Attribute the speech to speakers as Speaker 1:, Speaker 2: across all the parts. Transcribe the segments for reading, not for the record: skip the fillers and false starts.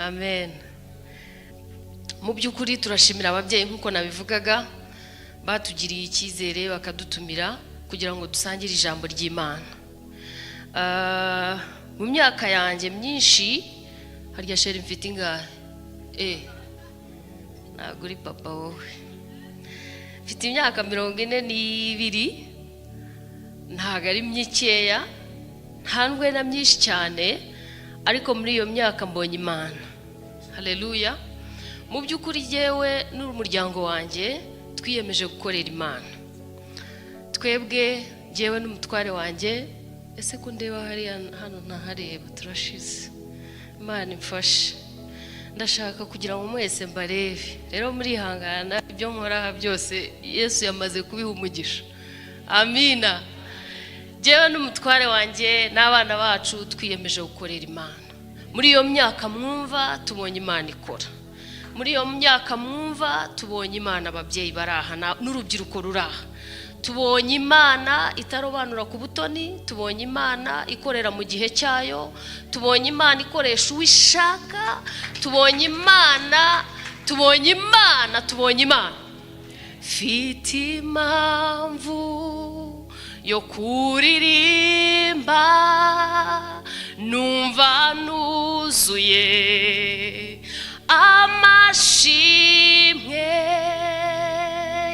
Speaker 1: Amen. Mu by'ukuri turashimira ababyeyi, nk'uko nabivugaga, batugiriye icyizere bakadutumira kugira ngo dusangire ijambo ry'Imana. Mu myaka yanjye myinshi, harya chéri mfite ingahe? Ntabwo uri papa wowe. Mfite imyaka 42, ntabwo ari mikeya, nta na myinshi cyane, ariko muri iyo myaka mbonye Imana. Haleluya! Mu by'ukuri jyewe n'umuryango wanjye twiyemeje gukorera Imana. Twebwe, jyewe n'umutware wanjye. Ese ko ndeba hariya hano ntahareba? Turashize. Imana imfashe, ndashaka kugira ngo mwese mbarebe. Rero murihangana, ibyo nkora aha byose Yesu yamaze kubiha umugisha. Amina. Jyewe n'umutware wanjye n'abana bacu twiyemeje gukorera Imana. Muri iyo myaka mwumva tubonye Imana ikora, muri iyo myaka mwumva tubonye Imana, ababyeyi bari aha n'urubyiruko ruri aha, tubonye Imana itarobanura ku butoni, tubonye Imana ikorera mu gihe cyayo, tubonye Imana ikoresha uwo ishaka, tubonye Imana, tubonye Imana, tubonye Imana. Mfite impamvu yo kuririmba, numva nuzuye amashimwe.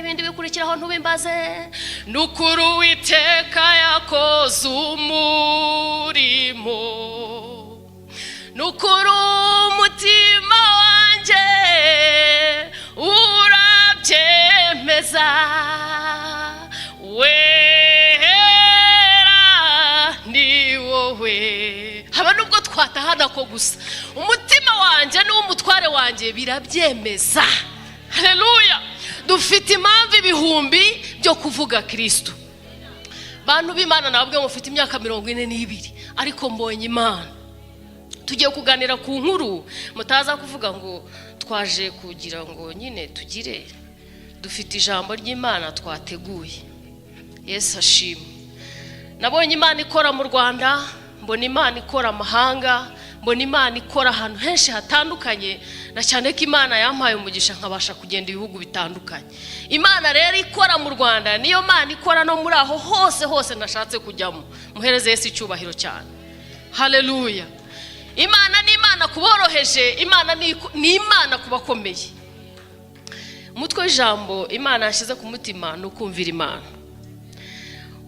Speaker 1: Ibindi bikurikiraho ntubimbaze. Ni ukuri Uwiteka yakoze umurimo, ni ukuri umutima wanjye urabyemeza. Wera ni wowe. Haba nubwo twatahana ko gusa umutima wanjye n'uw'umutware wanjye birabyemeza. Haleluya! Dufite impamvu ibihumbi byo kuvuga Kirisitu. Bantu b'Imana, nababwiye ngo mufite imyaka 42, ariko mbonye Imana. Tugiye kuganira ku nkuru mutaza kuvuga ngo twaje kugira ngo nyine tugire. Dufite ijambo ry'Imana twateguye. Yesu ashimwe. Nabonye Imana ikora mu Rwanda, mbona Imana ikora amahanga, mbona Imana ikora ahantu henshi hatandukanye, na cyane ko Imana yampaye umugisha nkabasha kugenda ibihugu bitandukanye. Imana rero ikora mu Rwanda niyo Mana ikora no muri aho hose hose nashatse kujyamo. Muhereze Yesu icyubahiro cyane. Haleluya! Imana ni Imana ku boroheje, Imana ni Imana ku bakomeye. Umutwe w'ijambo Imana yashyize ku mutima ni ukumvira Imana.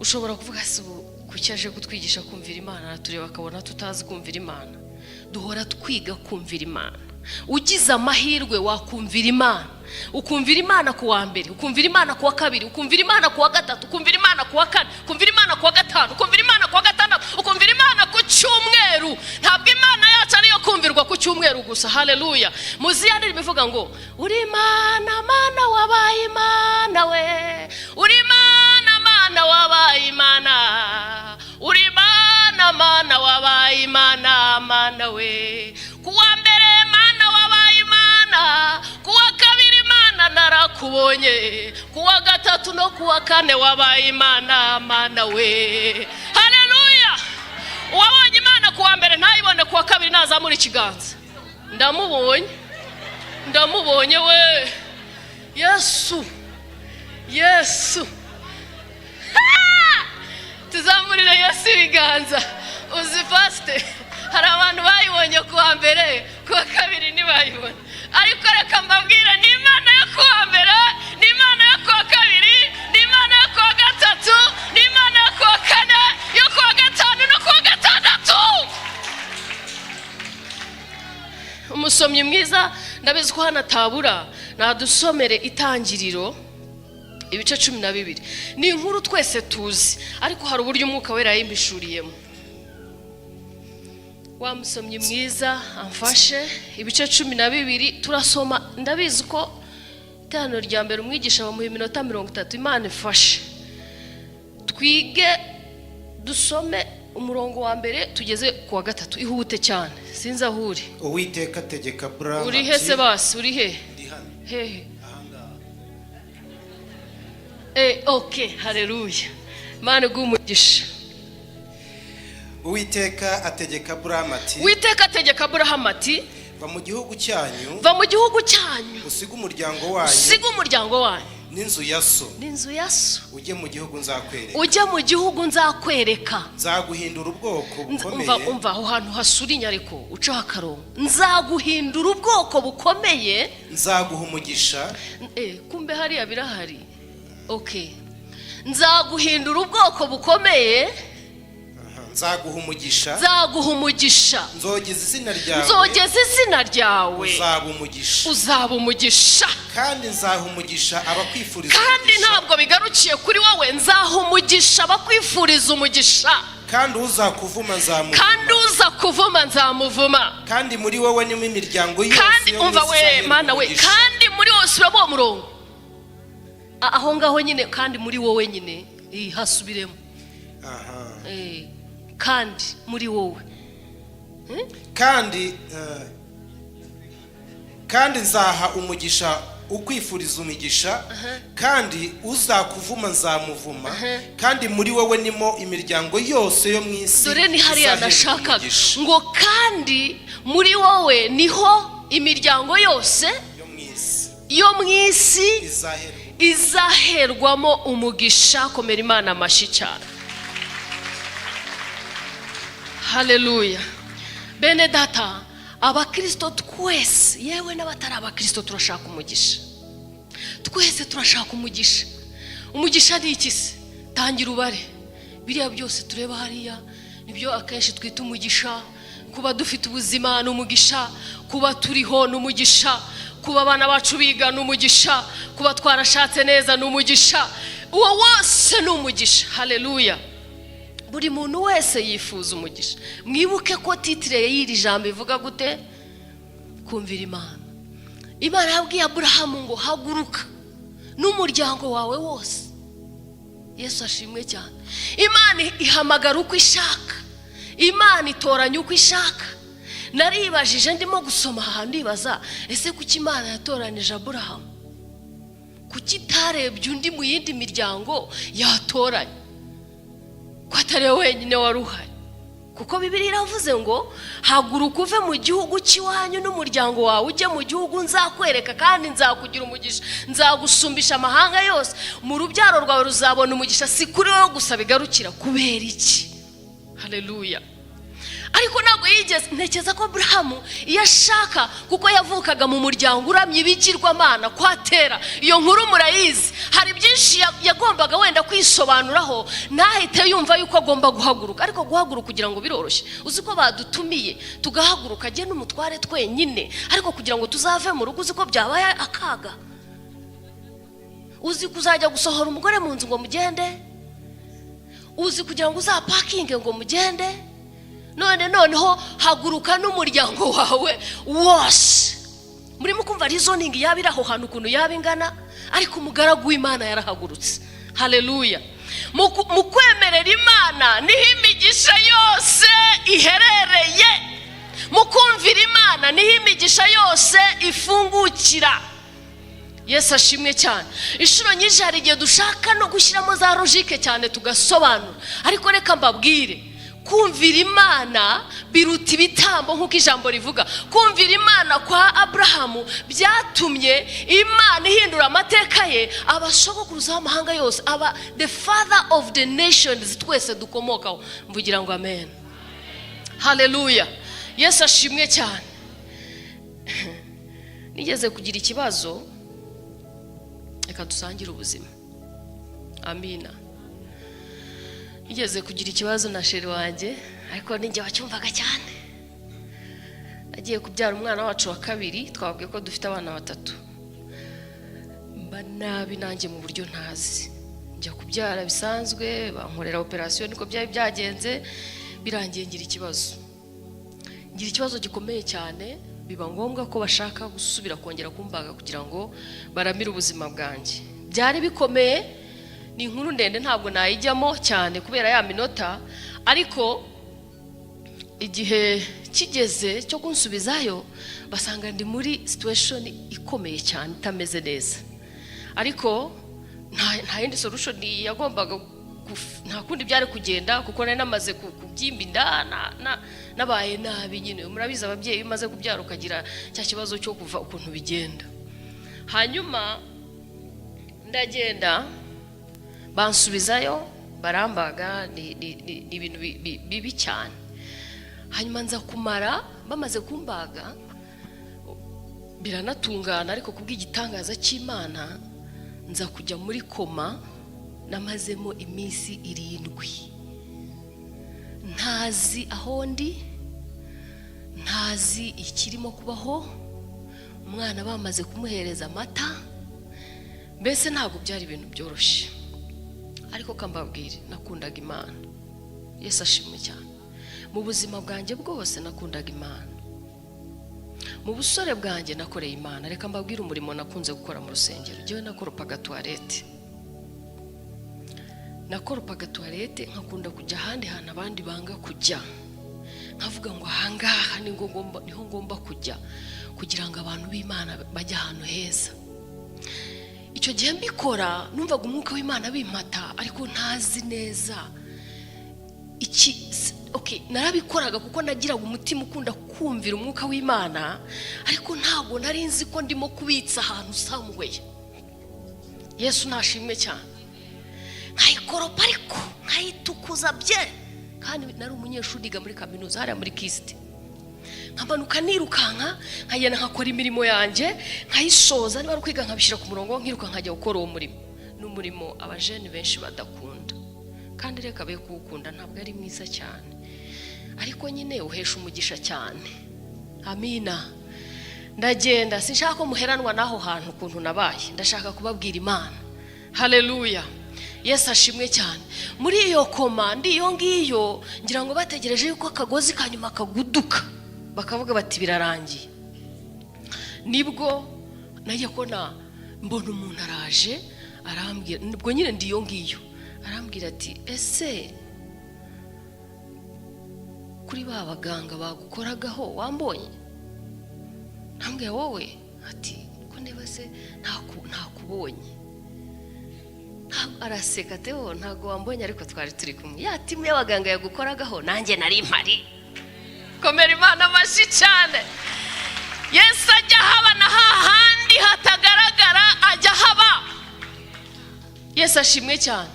Speaker 1: Ushobora kuvuga: "Si ubu kuki aje kutwigisha kumvira Imana? Aratureba akabona tutazi kumvira Imana?" Duhora twiga kumvira Imana. Ugize amahirwe wakumvira Imana, ukumvira Imana ku wa mbere, ukumvira Imana ku wa kabiri, ukumvira Imana ku wa gatatu, ukumvira Imana ku wa kane, ukumvira Imana ku wa gatanu, ukumvira Imana ku wa gatandatu, ukumvira Imana ku cyumweru. Ntabwo Imana yacu ariyo kumvirwa ku cyumweru gusa. Haleluya! Muzi ya ndirimbo ivuga ngo: "Uri Imana, Mana wabaye Imana we, uri Imana, Mana wabaye Imana, uri Imana, Mana wabaye Imana, Mana we. Ku wa mbere Mana wabaye Imana, ku wa kabiri Mana narakubonye, ku wa gatatu no ku wa kane wabaye Imana, Mana we." Haleluya! Uwabonye Imana ku wa mbere ntayibone ku wa kabiri nazamura ikiganza. Ndamubonye, ndamubonye we. Yesu, Yesu! Tuzamurire Yesu ibiganza. Uzi fasite, hari abantu bayibonye ku wa mbere, ku wa kabiri ntibayibona. Ariko reka mbabwire, ni Imana yo ku wa mbere, ni Imana yo ku wa kabiri, ni Imana yo ku wa gatatu, ni Imana yo ku wa kane, yo ku wa gatanu no ku wa gatandatu. Umusomyi mwiza, ndabizi ko hano atabura, nadusomere Itangiriro ibice 12. Ni inkuru twese tuzi, ariko hari uburyo Umwuka Wera yayimpishuriyemo. Wa musomyi mwiza amfashe, ibice 12 turasoma. Ndabizi ko iteraniro rya mbere umwigisha bamuha iminota 30. Imana ifashe twige, dusome umurongo wa mbere tugeze ku wa gatatu. Ihute cyane, sinzi aho uri.
Speaker 2: Uwiteka ategeka Aburahamu
Speaker 1: Uri he se?
Speaker 2: Ati
Speaker 1: Basi uri he?
Speaker 2: Ndi hano.
Speaker 1: Hehe?
Speaker 2: Ahangaha.
Speaker 1: Ok, haleluya, Imana iguhe umugisha.
Speaker 2: Uwiteka ategeka Aburahamu ati:
Speaker 1: Witeka ategeka Aburahamu ati:
Speaker 2: Va mu gihugu cyanyu,
Speaker 1: Va mu gihugu cyanyu,
Speaker 2: usige umuryango wanyu
Speaker 1: usige umuryango wanyu
Speaker 2: n'inzu ya so,
Speaker 1: n'inzu ya so,
Speaker 2: ujye mu gihugu nzakwereka.
Speaker 1: Ujye mu gihugu nzakwereka.
Speaker 2: Nzaguhindura ubwoko
Speaker 1: Umva,
Speaker 2: bukomeye.
Speaker 1: Umva aho hantu hasura inyariko, ucaho akarongo. Nzaguhindura ubwoko bukomeye.
Speaker 2: Nzaguha umugisha.
Speaker 1: Kumbe hariya birahari. Okay, nzaguhindura ubwoko bukomeye.
Speaker 2: Aha, nzaguha umugisha.
Speaker 1: Nzaguha umugisha.
Speaker 2: Nzogeza izina ryawe.
Speaker 1: Nzogeza izina ryawe.
Speaker 2: Uzaba umugisha.
Speaker 1: Uzaba umugisha.
Speaker 2: Kandi nzaha umugisha abakwifuriza
Speaker 1: Kandi
Speaker 2: umugisha.
Speaker 1: ntabwo bigarukiye kuri wowe, nzaha umugisha abakwifuriza umugisha.
Speaker 2: Kandi uzakuvuma nzamuvuma.
Speaker 1: Kandi uza kuvuma nzamuvuma.
Speaker 2: Kandi muri wowe nimo imiryango yose
Speaker 1: Kandi
Speaker 2: yo mu
Speaker 1: umva
Speaker 2: isi
Speaker 1: we,
Speaker 2: izaherwa
Speaker 1: Mana we.
Speaker 2: umugisha.
Speaker 1: Kandi muri wose, uraba uwo murongo. Aho ngaho nyine, kandi muri wowe nyine, hasubiremo.
Speaker 2: Aha.
Speaker 1: Kandi muri wowe.
Speaker 2: Kandi nzaha umugisha ukwifuriza umugisha, kandi uzakuvuma nzamuvuma, kandi muri wowe nimo imiryango yose yo mu isi
Speaker 1: Dore ni hariya
Speaker 2: izaherwa
Speaker 1: nashakaga.
Speaker 2: umugisha.
Speaker 1: Ngo kandi muri wowe niho imiryango yose
Speaker 2: yo mu isi
Speaker 1: yo mu isi
Speaker 2: izaherwa
Speaker 1: izaherwamo umugisha. Komera Imana amashyi cyane. Haleluya! Bene data, abakirisito twese, yewe n'abatari abakirisito, turashaka umugisha. Twese turashaka umugisha. Umugisha ni iki se? Tangira ubare biriya byose tureba hariya, nibyo akenshi twita umugisha. Kuba dufite ubuzima ni umugisha, kuba turiho ni umugisha, kuba abana bacu biga ni umugisha, kuba twarashatse neza ni umugisha. Uwo wose ni umugisha. Haleluya! Buri muntu wese yifuza umugisha. Mwibuke ko titre y'iri jambo ivuga gute? Kumvira Imana. Imana yabwiye Aburahamu ngo: "Haguruka n'umuryango wawe wose." Yesu ashimwe cyane. Imana ihamagara uko ishaka, Imana itoranya uko ishaka. Naribajije ndimo gusoma ahantu, ndibaza: ese kuki Imana yatoranije Aburahamu? Kuki itarebye undi mu yindi miryango yatoranya, ko atari we wenyine wari uhari? Kuko Bibiri iravuze ngo: "Haguruka uve mu gihugu cy'iwanyu n'umuryango wawe, ujye mu gihugu nzakwereka, kandi nzakugira umugisha, nzagusumbisha amahanga yose, mu rubyaro rwawe ruzabona umugisha." Si kuri wowe gusa bigarukira. Kubera iki? Haleluya! Ariko ntabwo yigeze, ntekereza ko Aburahamu iyo ashaka, kuko yavukaga mu muryango uramye ibigirwamana kwatera, iyo nkuru murayizi, hari byinshi yagombaga wenda kwisobanuraho, ntahite yumva yuko agomba guhaguruka. Ariko guhaguruka kugira ngo biroroshye? Uzi ko badutumiye tugahaguruka, ajye n'umutware twenyine, ariko kugira ngo tuzave mu rugo, uzi ko byabaye akaga? Uzi kuzajya gusohora umugore mu nzu ngo mugende? Uzi kugira ngo uzapakinge ngo mugende? None noneho haguruka n'umuryango wawe wose. Murimo kumva reasoning yaba iri aho hantu ukuntu yaba ingana? Ariko umugaragu w'Imana yarahagurutse. Haleluya! Mu kwemerera Imana niho imigisha yose iherereye. Mu kumvira Imana niho imigisha yose ifungukira. Yesu ashimwe cyane. Inshuro nyinshi hari igihe dushaka no gushyiramo za logique cyane, tugasobanura, ariko reka mbabwire: kumvira Imana biruta ibitambo, nk'uko ijambo rivuga. Kumvira Imana kwa Aburahamu byatumye Imana ihindura amateka ye, abasogokuruza w'amahanga yose, aba the father of the nations twese dukomokaho. Mvugira ngo amen. Haleluya! Yesu ashimwe cyane. Nigeze kugira ikibazo. Reka dusangire ubuzima. Amina. Nigeze kugira ikibazo na chéri wanjye, ariko ninjye wacyumvaga cyane. Agiye kubyara umwana wacu wa kabiri, twabwiye ko dufite abana batatu, mba nabi nanjye mu buryo ntazi. Njya kubyara bisanzwe, bankorera operasiyo, niko byari byagenze. Birangiye ngira ikibazo, ngira ikibazo gikomeye cyane, biba ngombwa ko bashaka gusubira kongera kumbaga kugira ngo baramire ubuzima bwanjye. Byari bikomeye, ni inkuru ndende, ntabwo nayijyamo cyane kubera ya minota. Ariko igihe kigeze cyo kunsubizayo, basanga ndi muri situation ikomeye cyane, itameze neza, ariko nta yindi solution yagombaga kuboneka. Nta kundi byari kugenda, kuko nari namaze kubyimba inda, nabaye nabi nyine. Murabizi, ababyeyi iyo umaze kubyara ukagira cya kibazo cyo kuva, ukuntu bigenda. Hanyuma ndagenda, bansubizayo, barambaga. Ni ibintu bibi cyane. Hanyuma nza kumara, bamaze kumbaga biranatungana, ariko kubw'igitangaza cy'Imana nza kujya muri koma. Namazemo iminsi 7 ntazi aho ndi, ntazi ikirimo kubaho. Umwana bamaze kumuhereza amata. Mbese ntabwo byari ibintu byoroshye, ariko kambabwire, nakundaga Imana. Yesu ashimwe cyane. Mu buzima bwanjye bwose nakundaga Imana. Mu busore bwanjye nakoreye Imana. Reka mbabwire umurimo nakunze gukora mu rusengero. Njyewe nakoropaga toilette, nakoropaga toilette. Nkakunda kujya ahandi hantu abandi banga kujya, nkavuga ngo ahangaha niho ngomba kujya kugira ngo abantu b'Imana bajye ahantu heza. Icyo gihe mbikora numvaga umwuka w'Imana bimpata, ariko ntazi neza iki. Okay, narabikoraga kuko nagiraga umutima ukunda kumvira umwuka w'Imana, ariko ntabwo nari nzi ko ndimo kubitsa ahantu somewhere. Yesu nashimwe cyane. Nkayikoropa ariko nkayitukuza bye, kandi nari umunyeshuri niga muri kaminuza hariya muri KIST. Nkamanuka nirukanka, nkagenda nkakora imirimo yanjye, nkayisoza, niba ari ukwiga nkabishyira ku murongo, nkiruka nkajya gukora uwo murimo. Ni umurimo abajene benshi badakunda, kandi reka be kuwukunda, ntabwo ari mwiza cyane, ariko nyine uhesha umugisha cyane. Amina. Ndagenda, sinshaka ko muheranwa n'aho hantu ukuntu nabaye, ndashaka kubabwira Imana. Haleluya, Yesu ashimwe cyane. Muri iyo koma ndi iyo ngiyo, ngira ngo bategereje yuko akagozi ka nyuma kaguduka, bakavuga bati birarangiye, nibwo najya kubona mbona umuntu araje arambwira. Ubwo nyine ndi iyo ngiyo, arambwira ati: "Ese kuri ba baganga bagukoragaho wambonye?" Ntambwira wowe, ati: "Ko ndeba se ntakubonye?" Araseka ati: "Oh, ntabwo wambonye, ariko twari turi kumwe. Ya team y'abaganga yagukoragaho, nanjye nari mpari." Komera Imana amashyi cyane. Yesu ajya haba na hahandi hatagaragara, ajya haba. Yesu ashimwe cyane.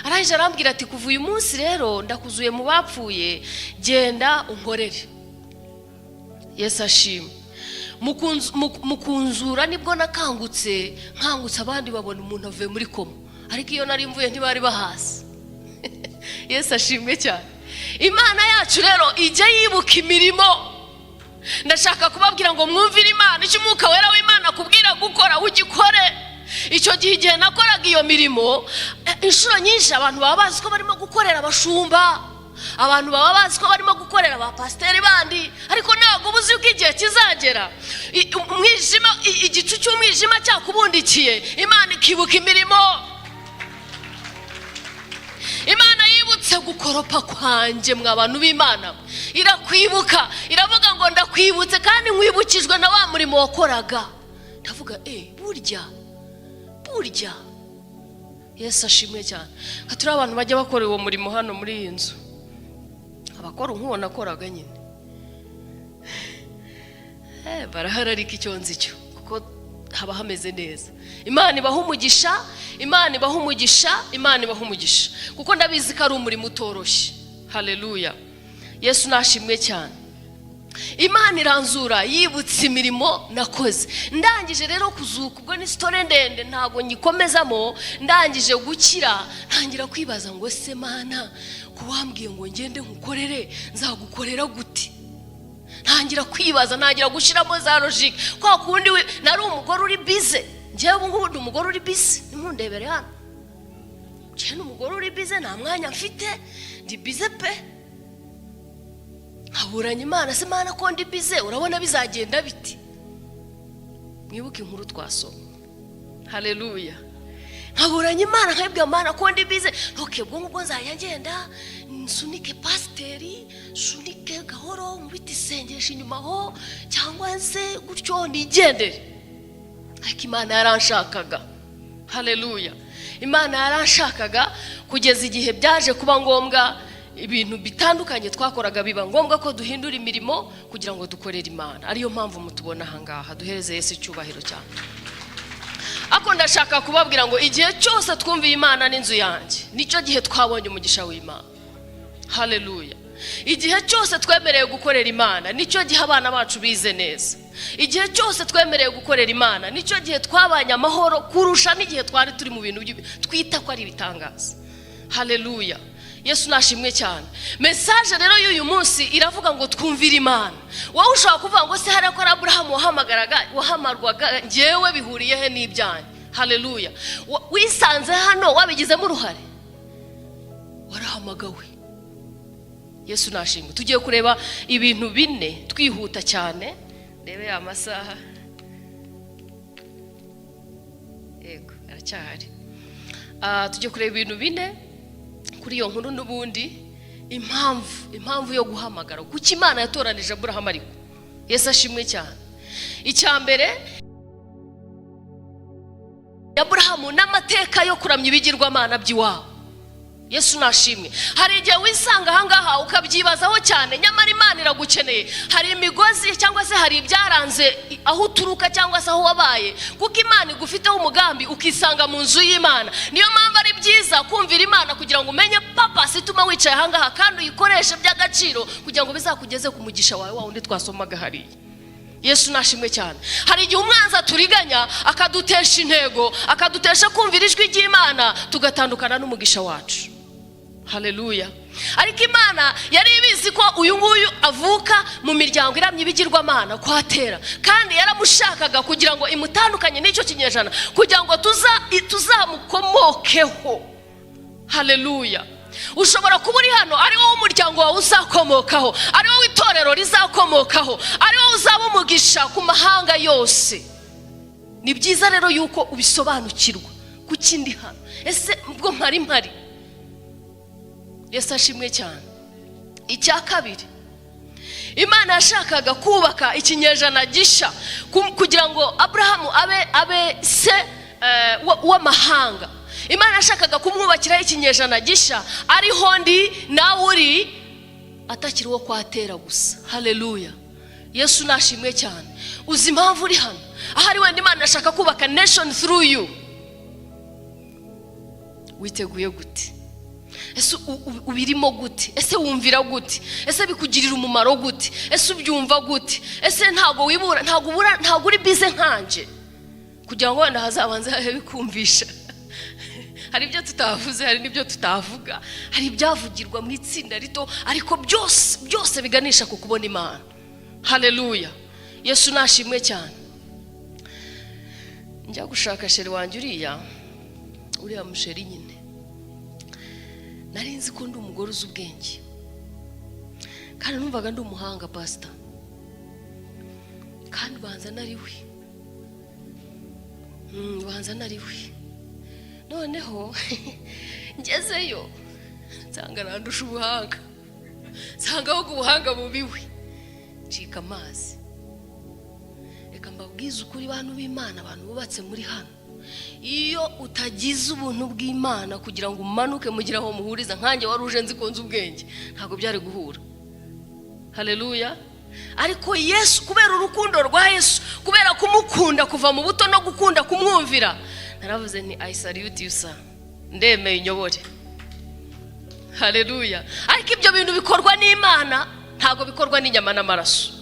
Speaker 1: Arangije arambwira ati: "Kuva uyu munsi rero ndakuzuye mu bapfuye, genda unkorere." Yesu ashimwe. Mu kunzura nibwo nakangutse. Nkangutse, abandi babona umuntu avuye muri koma, ariko iyo nari mvuye ntibari bahazi. Yesu ashimwe cyane. Imana yacu rero ijya yibuka imirimo. Ndashaka kubabwira ngo mwumvire Imana. Icyo Umwuka Wera w'Imana akubwira gukora, ugikore. Icyo gihe, igihe nakoraga iyo mirimo, inshuro nyinshi abantu baba bazi ko barimo gukorera abashumba, abantu baba bazi ko barimo gukorera ba pasiteri bandi, ariko ntabwo uba uzi ko igihe kizagera, umwijima, igicu cy'umwijima cyakubundikiye, Imana ikibuka imirimo. Imana yibutse gukoropa kwanjye. Mwa bantu b'Imana, irakwibuka, iravuga ngo: "Ndakwibutse kandi nkwibukijwe na wa murimo wakoraga." Ndavuga: "Eh, burya burya." Yesu ashimwe cyane. Nka turi abantu bajya bakora uwo murimo hano muri iyi nzu, abakora nk'uwo nakoraga nyine, barahari, ariko icyo nzi cyo kuko haba hameze neza. Imana ibaha umugisha, Imana ibaha umugisha, Imana ibaha umugisha, kuko ndabizi ko ari umurimo utoroshye. Haleluya, Yesu nashimwe cyane. Imana iranzura yibutse imirimo nakoze. Ndangije rero kuzuka, ubwo ni story ndende, ntabwo nyikomezamo. Ndangije gukira, ntangira kwibaza ngo: "Se Mana, ko wambwiye ngo ngende nkukorere, nzagukorera gute?" Ntangira kwibaza, ntangira gushyiramo za logique kwa kundi nari umugore uri busy. Njyewe ubu ngubu ndi umugore uri busy, nimundebere hano. Njyewe ni umugore uri busy, nta mwanya mfite, ndi busy pe. Nkaburanya Imana: "Se Mana, ko ndi busy, urabona bizagenda biti?" Mwibuke inkuru twasoma. Haleluya. Nkaburanya Imana, nkabibwira Imana ko ndi busy. Okay, ubwo ngubwo nzajya ngenda nsunike pasiteri, nsunike gahoro, nkubite isengesho inyuma aho, cyangwa se gutyo nigendere. Ariko Imana yaranshakaga. Haleluya. Imana yaranshakaga kugeza igihe byaje kuba ngombwa, ibintu bitandukanye twakoraga biba ngombwa ko duhindura imirimo kugira ngo dukorere Imana, ariyo mpamvu mutubona ahangaha. Duhereze Yesu icyubahiro cyane. Ariko ndashaka kubabwira ngo igihe cyose twumviye Imana n'inzu yanjye, nicyo gihe twabonye umugisha w'Imana. Haleluya! Igihe cyose twemereye gukorera Imana, nicyo gihe abana bacu bize neza. Igihe cyose twemereye gukorera Imana, nicyo gihe twabanye amahoro kurusha n'igihe twari turi mu bintu twita ko ari ibitangaza. Haleluya! Yesu nashimwe cyane. Message rero y'uyu munsi iravuga ngo twumvire Imana. Wowe ushobora kuvuga ngo: "Se hariya ko ari Aburahamu wahamagaraga, wahamarwaga, ngewe bihuriye he n'ibyanyu?" Haleluya! Wisanze hano wabigizemo uruhare? Warahamagawe. Yesu nashimwe. Tugiye kureba ibintu bine twihuta cyane. Ndebe ya masaha. Yego, aracyahari. Tugiye kureba ibintu bine kuri iyo nkuru n'ubundi, impamvu yo guhamagara, kuki Imana yatoranije Aburahamu. Ariko Yesu ashimwe cyane. Icya mbere, Aburahamu n'amateka yo kuramya ibigirwamana by'iwabo. Yesu nashimwe. Hari igihe wisanga ahangaha ukabyibazaho cyane, nyamara Imana iragukeneye. Hari imigozi cyangwa se hari ibyaranze aho uturuka cyangwa se aho wabaye, kuko Imana igufiteho umugambi, ukisanga mu nzu y'Imana. Niyo mpamvu ari byiza kumvira Imana kugira ngo umenye purpose ituma wicaye ahangaha, kandi uyikoreshe by'agaciro kugira ngo bizakugeze ku mugisha wawe, wa wundi twasomaga hariya. Yesu nashimwe cyane. Hari igihe umwanzi aturiganya, akadutesha intego, akadutesha kumvira ijwi ry'Imana, tugatandukana n'umugisha wacu. Haleluya! Ariko Imana yari ibizi ko uyu nguyu avuka mu miryango iramya ibigirwamana kwa Tera, kandi yaramushakaga kugira ngo imutandukanye n'icyo kinyejana, kugira ngo tuzamukomokeho. Haleluya! Ushobora kuba uri hano ari wowe umuryango wawe uzakomokaho, ari wowe itorero rizakomokaho, ari wowe uzaba umugisha ku mahanga yose. Ni byiza rero yuko ubisobanukirwa: kuki ndi hano? Ese ubwo mpari mpari? Yesu ashimwe cyane. Icya kabiri, Imana yashakaga kubaka ikinyejana gishya kugira ngo Aburahamu abe se w'amahanga. Imana yashakaga kumwubakiraho ikinyejana gishya, ariho ndi nawe uri, atakiri uwo kwa Tera gusa. Haleluya! Yesu nashimwe cyane. Uzi impamvu uri hano? Ahari wenda Imana irashaka kubaka nation through you. Witeguye gute? Ese ubirimo gute? Ese wumvira gute? Ese bikugirira umumaro gute? Ese ubyumva gute? Ese ntabwo wibura, ntabwo ubura, ntabwo uri busy nkanjye kugira ngo wenda hazabanze habe bikumvisha? Hari ibyo tutavuze, hari n'ibyo tutavuga, hari ibyavugirwa mu itsinda rito, ariko byose byose biganisha ku kubona Imana. Haleluya! Yesu nashimwe cyane. Njya gushaka chéri wanjye, uriya muchéri nyine, nari nzi ko ndi umugore uzi ubwenge, kandi numvaga ndi umuhanga, pasita, kandi ubanza nari we. Ubanza nari we. Noneho ngezeyo nsanga arandusha ubuhanga, nsanga ahubwo ubuhanga bubiwe, ncika amazi. Reka mbabwize ukuri, bantu b'Imana, abantu bubatse muri hano, iyo utagize ubuntu bw'Imana kugira ngo umanuke mugire aho muhuriza, nkanjye wari uje nzi ko nzi ubwenge, ntabwo byari guhura. Haleluya! Ariko Yesu, kubera urukundo rwa Yesu, kubera kumukunda kuva mu buto no gukunda kumwumvira, naravuze nti: "I salute you, sir, ndemeye unyobore." Haleluya! Ariko ibyo bintu bikorwa n'Imana, ntabwo bikorwa n'inyama n'amaraso.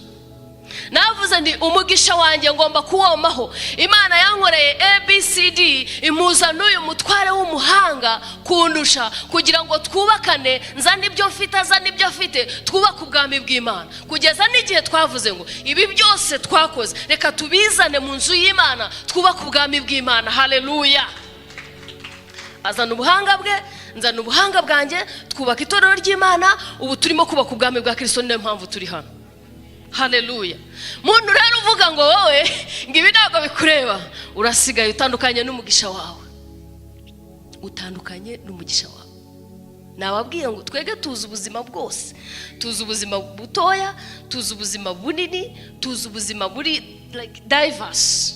Speaker 1: Navuze ndi umugisha wanjye ngomba kuwomaho. Imana yankoreye ABCD, impuza n'uyu mutware w'umuhanga kundusha, kugira ngo twubakane, nzane ibyo mfite, azane ibyo afite, twubake ubwami bw'Imana, kugeza n'igihe twavuze ngo ibi byose twakoze reka tubizane mu nzu y'Imana, twubake ubwami bw'Imana. Haleluya! Azana ubuhanga bwe, nzana ubuhanga bwanjye, twubaka itorero ry'Imana. Ubu turimo kubaka ubwami bwa Kirisito, niyo mpamvu turi hano. Haleluya! Muntu rero uvuga ngo wowe ngo ibi ntabwo bikureba, urasigaye, utandukanye n'umugisha wawe, utandukanye n'umugisha wawe. Nababwiye ngo twege tuzi ubuzima bwose, tuzi ubuzima butoya, tuzi ubuzima bunini, tuzi ubuzima buri like diverse.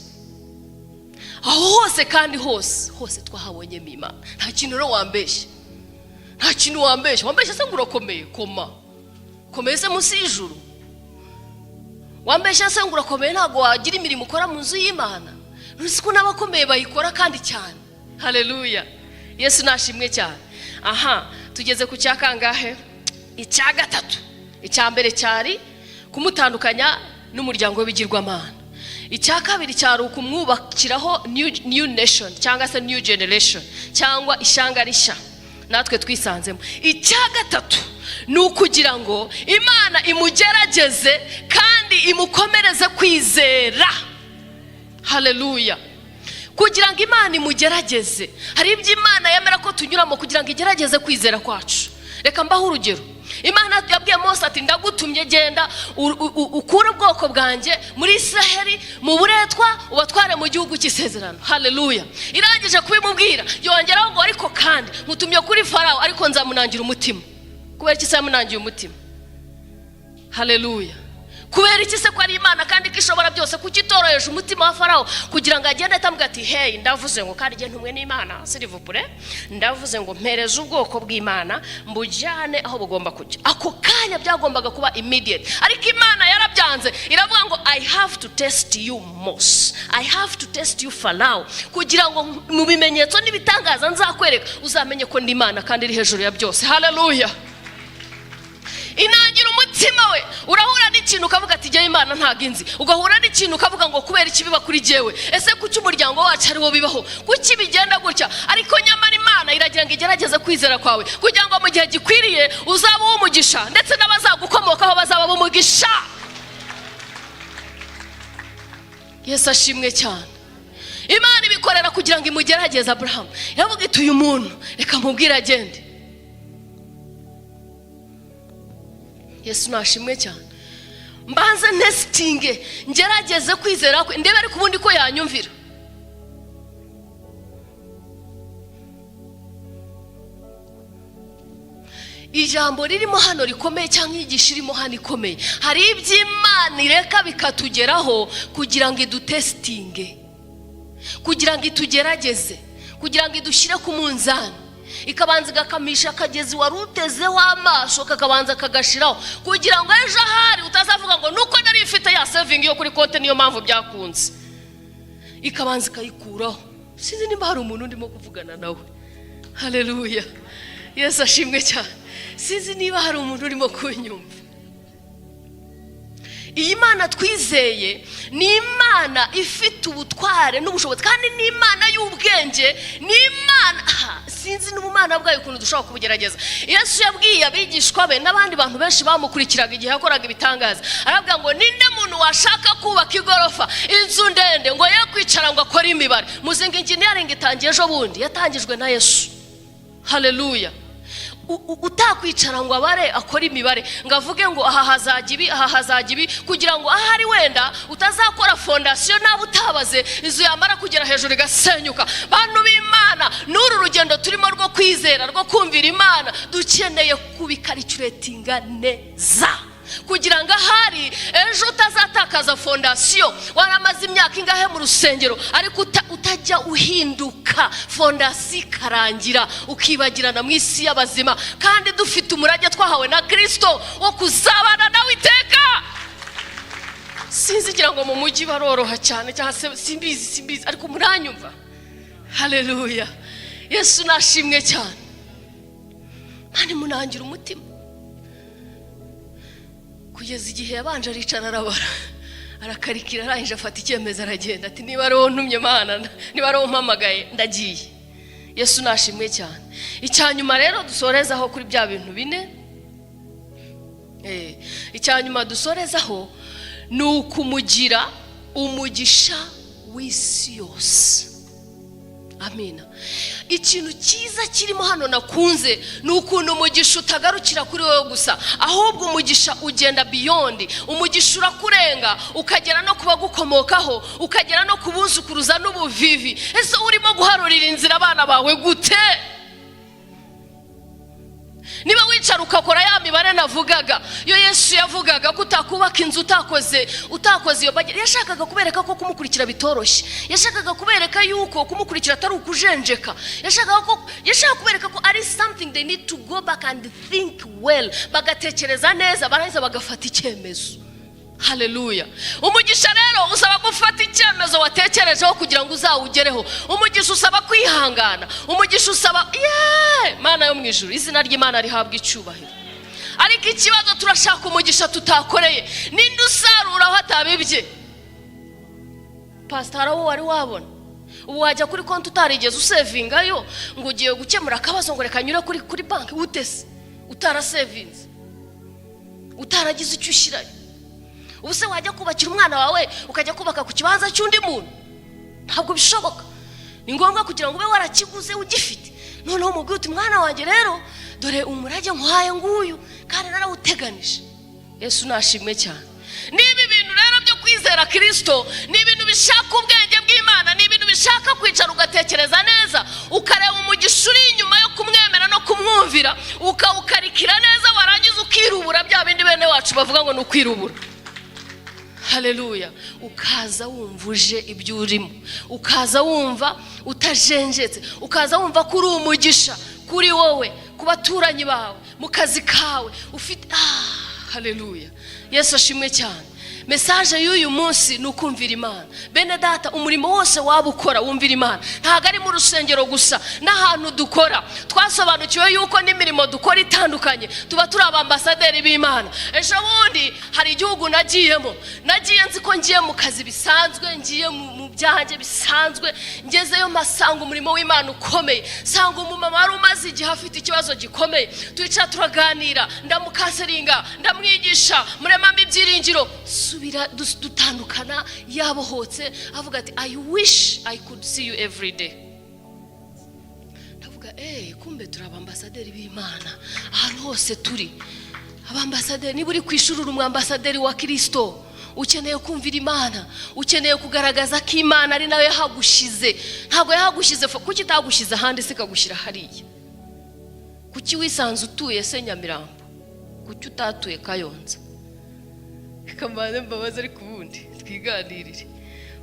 Speaker 1: Aho hose kandi hose hose twahabonyemo Imana. Nta kintu rero wambeshya, nta kintu wambeshya. Wambeshya se ngo urakomeye? Koma komeye se munsi y'ijuru? Wambeshya se ngo urakomeye, ntabwo wagira imirimo ukora mu nzu y'Imana? Ntuzi ko n'abakomeye bayikora kandi cyane? Haleluya, Yesu nashimwe cyane. Aha tugeze ku cya kangahe? Icya gatatu. Icya mbere cyari kumutandukanya n'umuryango w'ibigirwamana. Icya kabiri cyari ukumwubakiraho new nation cyangwa se new generation cyangwa ishyanga rishya natwe twisanzemo. Icya gatatu ni ukugira ngo Imana imugerageze kandi imukomereze kwizera. Haleluya. Kugira ngo Imana imugerageze, hari ibyo Imana yemera ko tunyuramo kugira ngo igerageze kwizera kwacu. Reka mbaho urugero. Imana yabwiye Mose ati: "Ndagutumye, genda ukure ubwoko bwanjye muri Israheli mu buretwa, ubatware mu gihugu cy'isezerano." Haleluya. Irangije kubimubwira, yongeraho ngo: "Ariko kandi nkutumye kuri Farawo, ariko nzamunangira umutima." Kubera iki se yamunangiye umutima? Haleluya. Kubera iki se, ko ari Imana kandi ko ishobora byose, kuki itoroheje umutima wa Farawo kugira ngo agende atamubwira ati: "Hey, ndavuze ngo kandi igihe ntumwe n'Imana, s'il vous plaît, ndavuze ngo mpereze ubwoko bw'Imana mbujyane aho bugomba kujya"? Ako kanya byagombaga kuba immediate, ariko Imana yarabyanze, iravuga ngo: "I have to test you, Mose. I have to test you, Farawo, kugira ngo mu bimenyetso n'ibitangaza nzakwereka uzamenye ko ndi Imana kandi iri hejuru ya byose." Haleluya. Inangira umutima we. Urahura n'ikintu ukavuga ati: "Jyewe Imana ntabwo inzi." Ugahura n'ikintu ukavuga ngo: "Kubera iki biba kuri jyewe? Ese kuki umuryango wacu ariwo bibaho? Kuki bigenda gutya?" Ariko nyamara Imana iragira ngo igerageze kwizera kwawe, kugira ngo mu gihe gikwiriye uzaba uw'umugisha, ndetse n'abazagukomokaho bazaba b'umugisha. Yesu ashimwe cyane. Imana ibikorera kugira ngo imugerageze Aburahamu. Iravuga iti: "Uyu muntu reka mubwire agende." Yesu nashimwe cyane. Mbanze ntesitinge, ngerageze kwizera kwe, ndebe ariko ubundi ko yanyumvira. Ijambo ririmo hano rikomeye, cyangwa inyigisho irimo hano ikomeye: hari iby'Imana ireka bikatugeraho kugira ngo idutesitinge, kugira ngo itugerageze, kugira ngo idushyire ku munzani. Ikabanza igakamisha akagezi wari utezeho amaso, kakabanza kagashiraho, kugira ngo ejo ahari utazavuga ngo nuko nari mfite ya saving yo kuri konti niyo mpamvu byakunze. Ikabanza ikayikuraho. Sinzi niba hari umuntu ndimo kuvugana nawe. Haleluya, Yesu ashimwe cyane. Sinzi niba hari umuntu urimo kunyumva. Iyi Mana twizeye ni Imana ifite ubutware n'ubushobozi, kandi ni Imana y'ubwenge, ni Imana, sinzi n'ubumana bwayo ukuntu dushobora kubugerageza. Yesu yabwiye abigishwa be n'abandi bantu benshi bamukurikiraga igihe yakoraga ibitangaza, arabwira ngo: "Ninde muntu washaka kubaka igorofa, inzu ndende, ngo ye kwicara ngo akore imibare?" Muzinga engineering itangiye ejo bundi, yatangijwe na Yesu. Haleluya. Utakwicara ngo abare, akore imibare, ngo avuge ngo aha hazajya ibi, aha hazajya ibi, kugira ngo ahari wenda utazakora fondasiyo naba utabaze, inzu yamara kugera hejuru igasenyuka. Bantu b'Imana, n'uru rugendo turimo rwo kwizera, rwo kumvira Imana, dukeneye kubikaricuratinga neza, kugira ngo ahari ejo utazatakaza fondasiyo. Waramaze imyaka ingahe mu rusengero, ariko utajya uhinduka, fondasiyo ikarangira, ukibagirana mu isi y'abazima, kandi dufite umurage twahawe na Kirisito wo kuzabana nawe iteka. Sinzi, ngira ngo mu mujyi baroroha cyane, cyangwa se simbizi, simbizi, ariko muranyumva. Haleluya, Yesu nashimwe cyane. Mani munangira umutima kugeza igihe yabanje aricara, arabara, arakarikira, arangije afata icyemezo, aragenda, ati: "Niba ari wowe ntumye Mana, niba ari wowe umpamagaye, ndagiye." Yesu nashimwe cyane. Icya nyuma rero dusorezaho kuri bya bintu bine, icya nyuma dusorezaho ni ukumugira umugisha w'isi yose. Amina. Ikintu cyiza kirimo hano nakunze ni ukuntu umugisha utagarukira kuri wowe gusa, ahubwo umugisha ugenda beyond. Umugisha urakurenga, ukagera no ku bagukomokaho, ukagera no ku buzukuruza n'ubuvivi. Ese urimo guharurira inzira abana bawe gute? Niba wicara ugakora ya mibare navugaga, iyo Yesu yavugaga ko utakubaka inzu utakoze iyo budget, yashakaga kubereka ko kumukurikira bitoroshye. Yashakaga kubereka yuko kumukurikira atari ukujenjeka. Yashakaga kubereka ko ari something they need to go back and think well, bagatekereza neza, barangiza bagafata icyemezo. Haleluya! Umugisha rero usaba gufata icyemezo watekerejeho kugira ngo uzawugereho. Umugisha usaba kwihangana. Umugisha usaba yeee. Mana yo mu ijuru, izina ry'Imana rihabwa icyubahiro. Ariko ikibazo, turashaka umugisha tutakoreye. Ninde usarura aho atabibye? Pasitara, wo wari wabona ubu wajya kuri konti utarigeze usevingayo, ngo ugiye gukemura akabazo, ngo reka nyure kuri banki? Utese utarasevinze, utaragize icyo ushyirayo? Ubu se wajya kubakira umwana wawe, ukajya kubaka ku kibanza cy'undi muntu? Ntabwo bishoboka. Ni ngombwa kugira ngo ube warakiguze, ugifite, noneho umubwire uti: "Mwana wanjye, rero dore umurage nkuhaye nguyu, kandi narawuteganije." Yesu nashimwe cyane. Niba ibintu rero byo kwizera Kirisito ni ibintu bishaka ubwenge bw'Imana, ni ibintu bishaka kwicara ugatekereza neza, ukareba umugisha uri inyuma yo kumwemera no kumwumvira, ukawukarikira neza, warangiza ukirubura, bya bindi bene wacu bavuga ngo ni ukwirubura. Haleluya! Ukaza wumva uje ibyo urimo, ukaza wumva utajenjetse, ukaza wumva ko uri umugisha kuri wowe, ku baturanyi bawe, mu kazi kawe ufite. Haleluya! Yesu ashimwe cyane. Message y'uyu munsi ni ukumvira Imana. Bene Data, umurimo wose waba ukora, wumvira Imana. Ntabwo ari mu rusengero gusa, n'ahantu dukora. Twasobanukiwe yuko n'imirimo dukora itandukanye tuba turi abambasaderi b'Imana. Ejo bundi hari igihugu nagiyemo. Nagiye nzi ko ngiye mu kazi bisanzwe, ngiye mu byanjye bisanzwe. Ngezeyo mpasanga umurimo w'Imana ukomeye, sanga umumama wari umaze igihe afite ikibazo gikomeye. Twicara turaganira, ndamucounselinga, ndamwigisha, muremamo ibyiringiro. Subira dutandukana yabohotse, avuga ati: "I wish I could see you every day." Ndavuga: "Eee, kumbe turi abambasaderi b'Imana ahantu hose turi." Abambasaderi, niba uri ku ishuri, uri umwambasaderi wa Kirisito. Ukeneye kumvira Imana, ukeneye kugaragaza ko Imana ari nayo yahagushyize. Ntabwo yahagushyize, kuki itagushyize ahandi se ikagushyira hariya? Kuki wisanze utuye se Nyamirambo? Kuki utatuye Kayonza? Reka mbanze mbabaze, ariko ubundi twiganirire.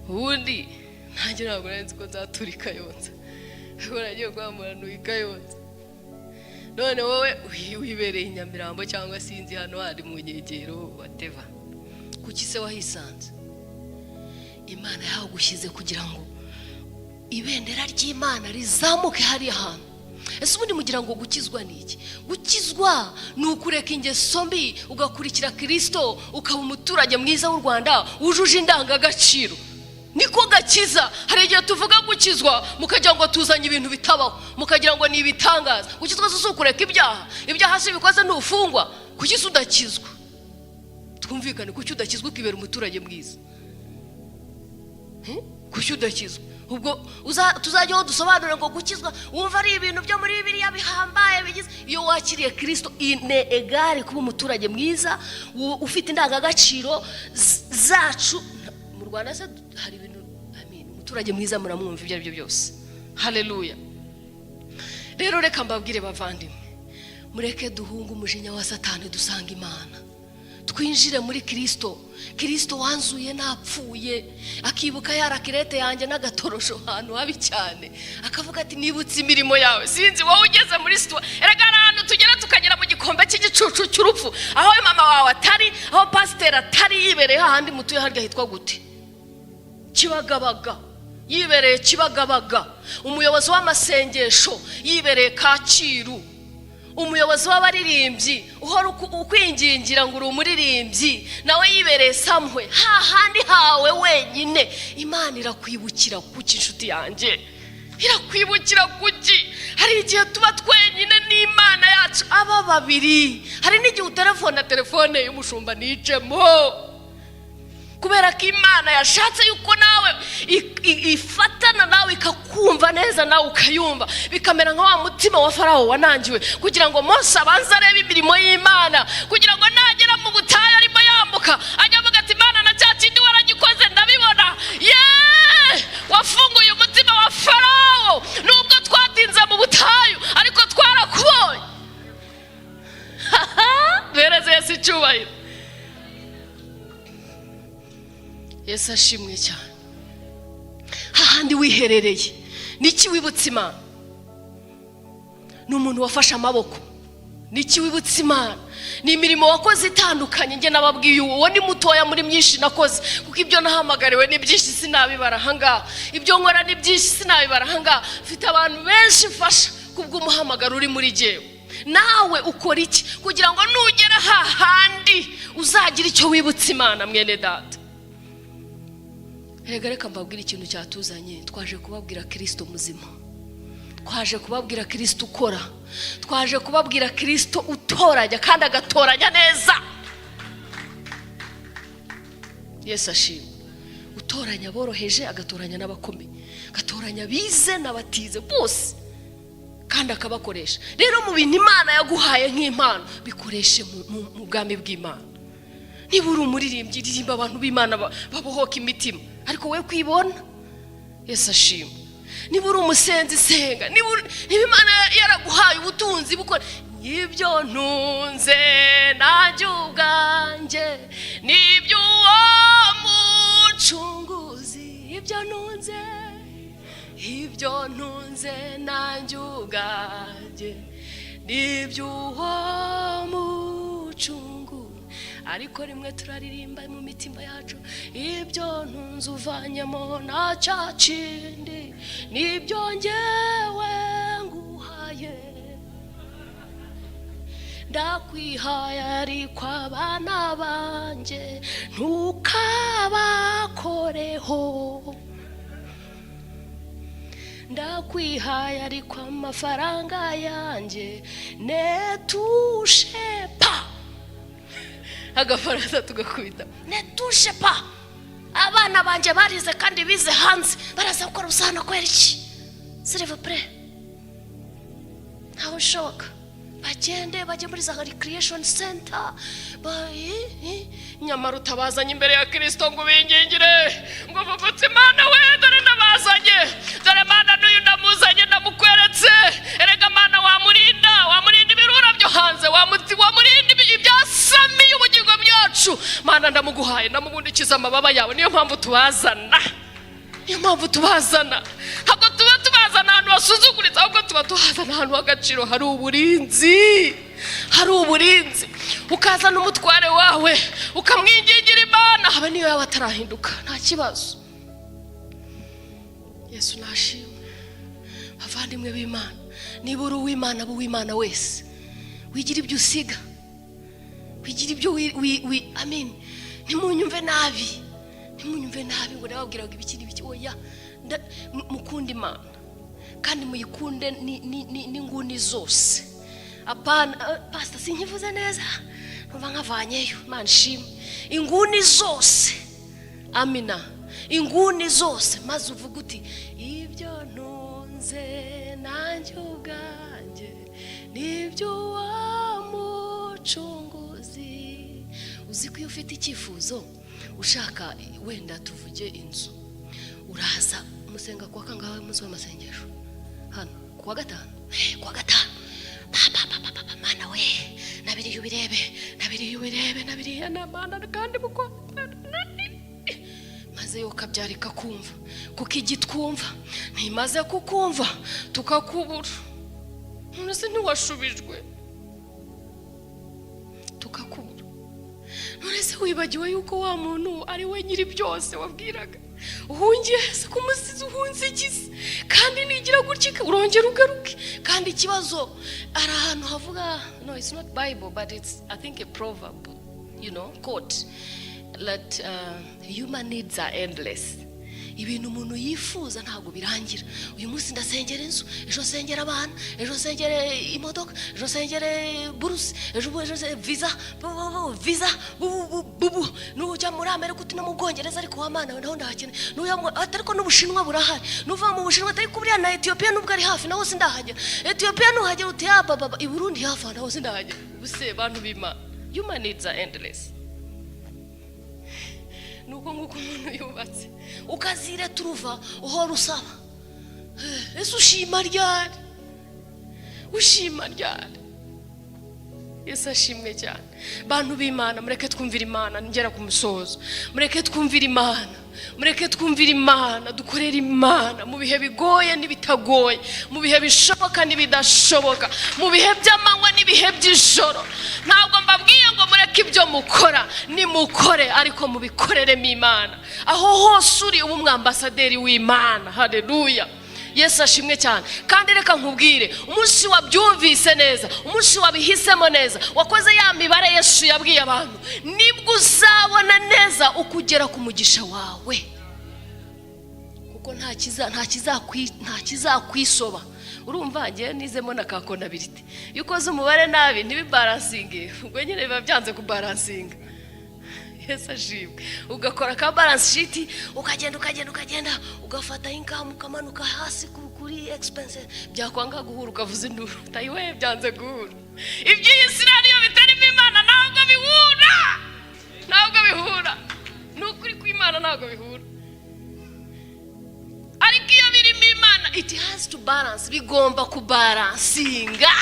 Speaker 1: Ubundi nanjye ntabwo nari nzi ko nzatura i Kayonza, ariko nagiye kwamura ntuye i Kayonza. None wowe wibereye i Nyamirambo cyangwa sinzi hano hari mu nkengero, whatever, kuki se wahisanze? Imana yahagushyize kugira ngo ibendera ry'Imana rizamuke hariya hantu. Ese ubundi mugira ngo gukizwa ni iki? Gukizwa ni ukureka ingeso mbi, ugakurikira Kirisito, ukaba umuturage mwiza w'u Rwanda wujuje indangagaciro. Niko gakiza. Hari igihe tuvuga gukizwa mukagira ngo tuzanye ibintu bitabaho, mukagira ngo ni ibitangaza. Gukizwa si ukureka ibyaha? Ibyaha si bikoze ntufungwa? Kuki se udakizwa? Twumvikane, kuki udakizwa ukibera umuturage mwiza? Kuki udakizwa? Ubwo tuzajyaho dusobanure ngo gukizwa, wumva ari ibintu byo muri Bibiliya bihambaye bigize. Iyo wakiriye Kirisito, ine egare kuba umuturage mwiza ufite indangagaciro zacu mu Rwanda. Se hari ibintu, I mean, umuturage mwiza muramwumva ibyo ari byo byose. Haleluya! Rero reka mbabwire bavandimwe, mureke duhunge umujinya wa Satani, dusanga Imana, twinjire muri Kirisito. Kirisito wanzuye napfuye, akibuka ya raclette yanjye n'agatorosho ahantu habi cyane, akavuga ati: "Nibutse imirimo yawe." Sinzi wowe ugeze muri situa. Erega hari ahantu tugera tukagera mu gikombe cy'igicucu cy'urupfu, aho mama wawe atari, aho pasiteri atari, yibereye hahandi mutuye harya hitwa gute, Kibagabaga, yibereye Kibagabaga, umuyobozi w'amasengesho yibereye Kacyiru, umuyobozi w'abaririmbyi uhora ukwingingira ngo uri umuririmbyi nawe yibereye samwe hahandi hawe wenyine. Imana irakwibukira kuki? Inshuti yanjye, irakwibukira kuki? Hari igihe tuba twenyine n'Imana yacu, aba babiri. Hari n'igihe utelefona, telefone y'umushumba nicemo, kubera ko Imana yashatse yuko nawe ifatana nawe, ikakumva neza, nawe ukayumva, bikamera nka wa mutima wa Farawo wanangiwe kugira ngo Mose abanze arebe imirimo y'Imana, kugira ngo nagera mu butayu arimo yambuka ajya avuga ati: "Imana, na cya kindi waragikoze, ndabibona." Yeee, wafunguye umutima wa Farawo. Nubwo twatinze mu butayu, ariko twarakubonye. Yesu ashimwe cyane. Hahandi wiherereye, niki wibutsa Imana? Ni umuntu wafashe amaboko. Niki wibutsa Imana? Ni imirimo wakoze itandukanye. Njye nababwiye, uwo ni mutoya muri myinshi nakoze, kuko ibyo nahamagariwe ni byinshi, sinabibara ahangaha. Ibyo nkora ni byinshi, sinabibara ahangaha. Mfite abantu benshi mfasha kubw'umuhamagaro uri muri jyewe. Nawe ukora iki kugira ngo nugera hahandi uzagira icyo wibutsa Imana? Mwene data, reka reka mbabwire ikintu cyatuzanye. Twaje kubabwira Kirisito muzima, twaje kubabwira Kirisito ukora, twaje kubabwira Kirisito utoranya kandi agatoranya neza. Yesu ashimwe. Utoranya aboroheje, agatoranya n'abakomeye, agatoranya abize n'abatize bose, kandi akabakoresha. Rero mu bintu Imana yaguhaye nk'impano, bikoreshe mu bwami bw'Imana. Niba uri umuririmbyi, ririmba abantu b'Imana babohoka imitima, ariko we kwibona. Yesu ashimwe. Niba uri umusenzi, senga. Niba Imana yaraguhaye ubutunzi, bukora ibyo ntunze nanjye ubwanjye nibyo uwo mucunguzi, ibyo ntunze, ibyo ntunze nanjye ubwanjye nibyo uwo mucunguzi. Ariko rimwe turaririmba mu mitima yacu: ibyo ntunze uvanyemo na cya kindi, nibyo ngewe nguhaye, ndakwihaye, ariko abana banjye ntukabakoreho. Ndakwihaye, ariko amafaranga yanjye ne touche pas. Agafaransa tugakubita: ne touche pas. Abana banjye barize kandi bize hanze, baraza gukora ubusana kubera iki? S'il vous plaît, ntawe ushoboka. Bagende bajye muri za recreation center. Nyamara utabazanye imbere ya Kirisito ngo ubingingire, ngo uvuge: "Imana we, dore ndabazanye, dore Mana, n'uyu ndamuzanye, ndamukweretse. Erega Mana, wamurinda, wamurinda ibirura byo hanze, wamurinda ibyasamiye ubugingo byacu. Mana, ndamuguhaye, ndamubundikiza amababa yawe." Niyo mpamvu tubazana, niyo mpamvu tubazana. Ntabwo tuba tubazana ahantu hasuzuguritse, ahubwo tuba tuhazana ahantu h'agaciro, hari uburinzi, hari uburinzi. Ukazana umutware wawe, ukamwingingira Imana, habe niyo yaba atarahinduka, nta kibazo. Yesu nashimwe. Bavandimwe b'Imana, niba uri uw'Imana, aba uw'Imana wese. Wigira ibyo usiga, wigira ibyo wi amen. Ntimunyumve nabi, ntimunyumve nabi ngo nababwiraga ibiki n'ibiki. Oya, mukunde Imana kandi muyikunde n'inguni zose. Apana pasita, sinkivuze neza, numva nkavanyeyo. Imana ishimwe. Inguni zose, amina, inguni zose. Maze uvuga uti: "Ibyo ntunze nanjye ubwanjye nibyo wa mucunguzi." Uzi ko iyo ufite icyifuzo, ushaka wenda tuvuge inzu, uraza musenga kuwa kangahe? Umunsi w'amasengesho hano kuwa gatanu. Kuwa gatanu, papa papa papa, Mana we, nabiriye ubirebe, nabiriye ubirebe, nabiriye na Mana kandi mukwa maze yo kabyara ikakumva, kuko igitwumva ntimaze kukumva tukakubura. None se ntiwashubijwe? Tukakubura. None se wibagiwe yuko wa muntu ari we nyiri byose wabwiraga? Uhungiye se kumusizi? Uhunze igize kandi nigira gutya urongera ugaruke. Kandi ikibazo, hari ahantu havuga, no, it's not Bible, but it's, I think, a proverb, quote that human needs are endless. Ibintu umuntu yifuza ntabwo birangira. Uyu munsi ndasengera inzu, ejo nsengera abana, ejo nsengere imodoka, ejo nsengere buruse, ejo ejo visa, visa bu nujya muri Amerika uti no mu Bwongereza, ariko wa Mana we, naho ndahakeneye. Nujya ariko n'Ubushinwa burahari. Nuva mu Bushinwa, atari buriya na Etiyopiya nubwo ari hafi, naho sindahagera. Etiyopiya nuhagera uti ya baba, i Burundi hafi aho, naho sindahagera. Ubuse bantu b'Imana, human needs are endless. Nuko nguko umuntu yubatse, ukazire turuva uhora usaba. Ese ushima ryari? Ushima ryari? Yesu ashimwe cyane. Bantu b'Imana, mureke twumvire Imana. Ngera ku musozo. Mureke twumvire Imana, mureke twumvire Imana, dukorere Imana mu bihe bigoye n'ibitagoye, mu bihe bishoboka n'ibidashoboka, mu bihe by'amanywa n'ibihe by'ijoro. Ntabwo mbabwiye ngo mureke ibyo mukora, nimukore, ariko mubikoreremo Imana. Aho hose uri, uba umwambasaderi w'Imana. Haleluya, Yesu ashimwe cyane. Kandi reka nkubwire, umunsi wabyumvise neza, umunsi wabihisemo neza, wakoze ya mibare Yesu yabwiye abantu, nibwo uzabona neza uko ugera ku mugisha wawe, kuko nta kizakwisoba. Urumva, ngewe nizemo na ka comptabilité. Iyo ukoze umubare nabi ntibibalancinge, ubwo nyine biba byanze kubalancinga. Yesu ashimwe. Ugakora ka balance sheet, ukagenda, ukagenda, ukagenda, ugafata income, ukamanuka hasi kuri expense, byakwanga guhura ukavuza induru, tayiwe byanze guhura. Iby'iyi si rero, iyo bitarimo Imana ntabwo bihura, ntabwo bihura. Ni ukuri kw'Imana, ntabwo bihura. Ariko iyo birimo Imana, it has to balance, bigomba kubalancinga,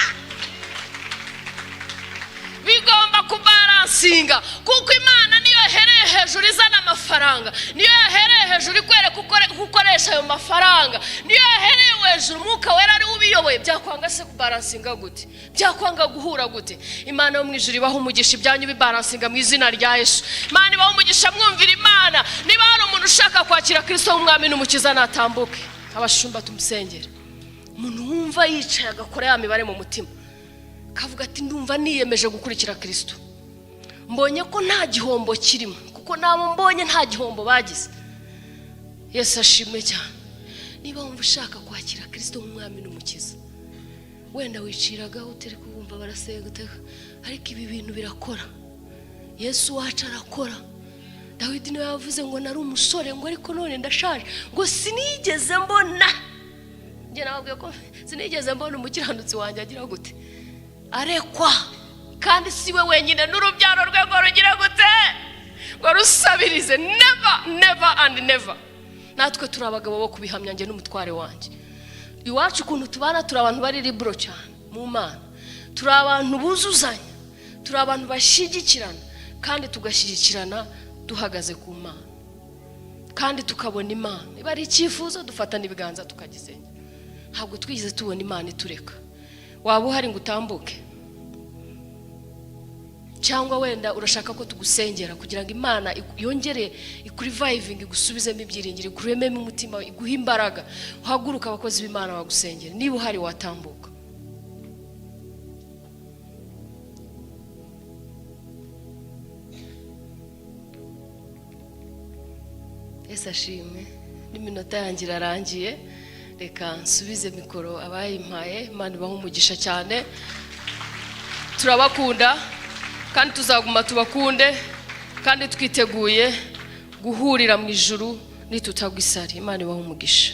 Speaker 1: bigomba kubalancinga, kuko Imana niyo yahereye hejuru izana amafaranga, niyo yahereye hejuru ikwereka uko ukoresha ayo mafaranga, niyo yahereye hejuru Umwuka Wera ariwe ubiyoboye. Byakwanga se kubalancinga gute? Byakwanga guhura gute? Imana yo mu ijuru ibaha umugisha, ibyanyu bibalancinga mu izina rya Yesu. Imana ibaha umugisha, mwumvira Imana. Niba hari umuntu ushaka kwakira Kirisito w'Umwami n'Umukiza, natambuke, abashumba tumusengere. Umuntu wumva yicaye agakora ya mibare mu mutima, kavuga ati: "Ndumva niyemeje gukurikira Kirisito, mbonye ko nta gihombo kirimo, kuko nabo mbonye nta gihombo bagize." Yesu ashimwe cyane. Niba wumva ushaka kwakira Kirisito nk'Umwami n'Umukiza, wenda wiciragaho utari kubumva barasenga, ariko ibi bintu birakora. Yesu wacu arakora. Dawidi niwe yavuze ngo: "Nari umusore," ngo, "ariko none ndashaje," ngo, "sinigeze mbona," njye nababwiye ko sinigeze mbona umukiranutsi wanjye agira gute? Arekwa. Kandi si we wenyine, n'urubyaro rwe ngo rugire gute? Ngo rusabirize. Never, never and never. Natwe turi abagabo bo kubihamya. Njye n'umutware wanjye, iwacu ukuntu tubana, turi abantu bari libero cyane mu Mana, turi abantu buzuzanya, turi abantu bashyigikirana, kandi tugashyigikirana duhagaze ku Mana, kandi tukabona Imana. Niba ari icyifuzo, dufatana ibiganza tukagisenya. Ntabwo twigeze tubona Imana itureka. Waba uhari ngo utambuke, cyangwa wenda urashaka ko tugusengera kugira ngo Imana yongere ikurevivinge, igusubizemo ibyiringiro, ikurememo umutima, iguhe imbaraga, uhaguruka, abakozi b'Imana bagusengera. Niba uhari watambuka. Yesu ashimwe. N'iminota yanjye irarangiye, reka nsubize mikoro abayimpaye. Imana ibahe umugisha cyane. Turabakunda kandi tuzaguma tubakunde, kandi twiteguye guhurira mu ijuru nitutagwa isari. Imana ibahe umugisha.